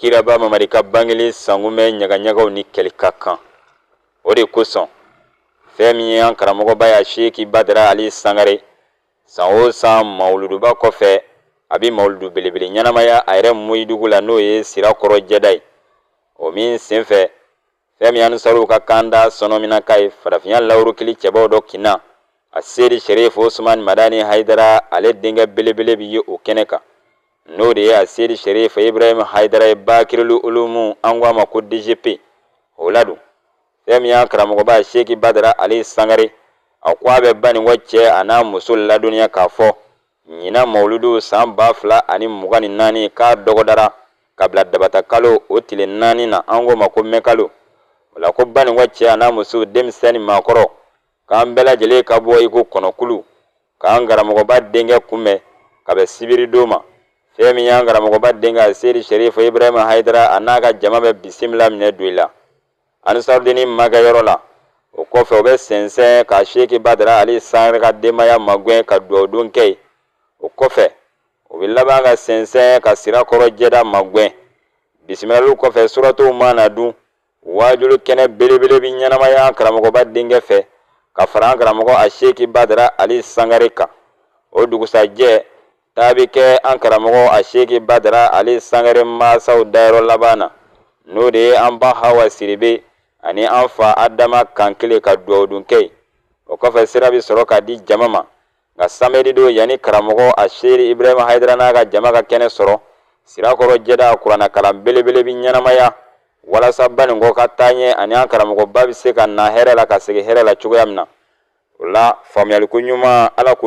Kiraba Mamadi ka bangeli sankunbɛn ɲagaɲagaw ni kɛli ka kan. O de kosɔn, fɛn min ye an karamɔgɔba ye Seki Badara Ali Sangare, san o san mawuluduba kɔfɛ, a bɛ mawuludu belebele ɲɛnamaya a yɛrɛ muyidugu la, n'o ye Sirakɔrɔ jɛda ye. O min senfɛ, fɛn min ansaruw ka kanda sɔnɔminaka ye, farafinya lawurukili cɛbaw dɔ kinna, a seri Sherif Usman Madani Hayidara, ale denkɛ belebele bɛ ye o kɛnɛ kan, n'o de ye a seri Sherif Ibrahim Hayidara ye, Bakirilu Ulumu, an ko a ma ko DGP. O la dun, fɛn min y'an karamɔgɔba Seki Badara Ali Sangare, a ko a bɛ Baninkɔ cɛ a n'a muso ladɔnniya k'a fɔ ɲinan mawuludu san 2024 k'a dɔgɔdara ka bila dabata kalo o tile 4 na, an k'o ma ko mɛkalo. O la ko Baninkɔ cɛ a n'a muso, denmisɛn ni maakɔrɔ, k'an bɛɛ lajɛlen ka bɔ i ko kɔnɔkulu k'an karamɔgɔba denkɛ kunbɛn ka bɛn sibiridon ma. Fɛn min y'an karamɔgɔba denkɛ Seri Sherif Ibrahim Hayidara, a n'a ka jama bɛ bisimila minɛ don i la Ansarudini makɛyɔrɔ la. O kɔfɛ, u bɛ sɛnsɛn ka Seki Badara Ali Sangare ka denbaya magɛn ka dugawudon kɛ yen. O kɔfɛ, u bɛ laban ka sɛnsɛn ka Sirakɔrɔ jɛda magɛn. Bisimilaliw kɔfɛ, suratow mana dun, waajuli kɛnɛ belebele bɛ ɲɛnamaya an karamɔgɔba denkɛ fɛ ka fara an karamɔgɔ a Seki Badara Ali Sangare kan. O dugusajɛ, taa bɛ kɛ an karamɔgɔ a Seki Badara Ali Sangare mansaw dayɔrɔ laban na, n'o de ye an ba Hawa Siribe ani an fa Adama Kankele, ka dugawudon kɛ yen. O kɔfɛ, sira bɛ sɔrɔ ka di jama ma. Nka samedi don, yanni karamɔgɔ a Seri Ibrahima Hayidara n'a ka jama ka kɛnɛ sɔrɔ Sirakɔrɔ jɛda, kuranɛkalan belebele bɛ ɲɛnamaya walasa Baninkɔ ka taa ɲɛ ani an karamɔgɔba bɛ se ka na hɛrɛ la ka segin hɛrɛ la cogoya min na. O la, faamuyaliko ɲuman, Ala ko.